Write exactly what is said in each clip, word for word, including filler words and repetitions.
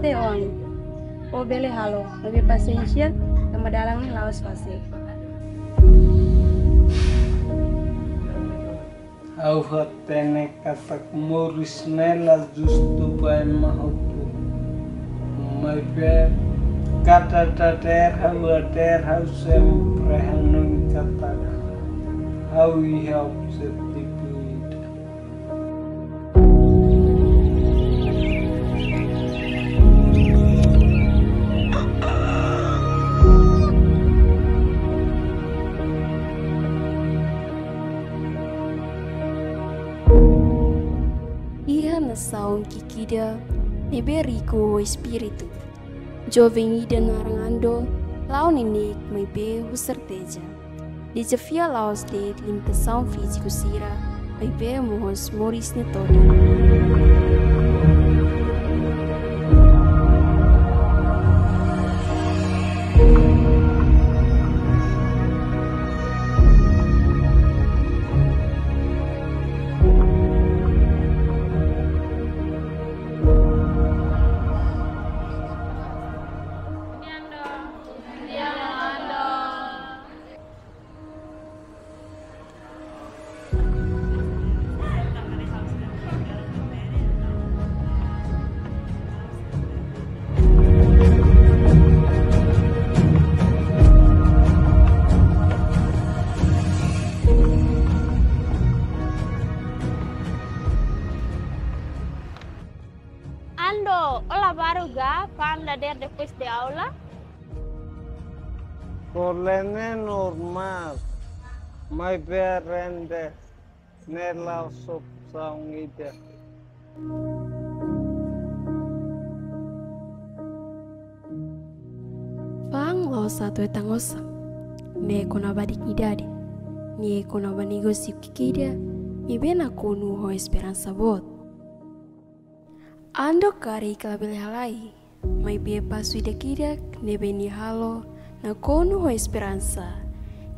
Te oan, ó bele halo, maibé pasiénsia, tanba dalan ne'e la'ós fasil. Ha'u hatene katak moris ne'e la justu ba ema hotu. Maibé kada dadeer ha'u hadeer ha'u sempre hanoin katak ha'u iha objetivu ida. Iha nasaun ki'ik ida ne'ebé riku ho espíritu, joven ida naran Ando la'o neineik maibé ho serteza. Dezafia la'ós de'it limitasaun fíziku sira, maibé mós moris nia todan. Ando, ó la baruk ka, fa'an dadeer depois de aula? Kole ne'e normál, maibé rende ne'e la'ós opsaun ida. Fa'an la'ós atu hetan osan, ne'e kona-ba dignidade, ne'e kona-ba negósiu ki'ik ida, ne'ebé nakonu ho esperansa boot. Ando karik labele halai, maibé pasu ida-idak ne'ebé nia halo nakonu ho esperansa.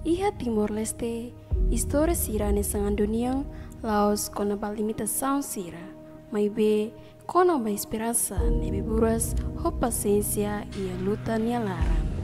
Iha Timor-Leste, istória sira hanesan Ando nian la'ós kona-ba limitasaun sira, maibé kona-ba esperansa ne'ebé buras ho pasiénsia iha luta nia laran.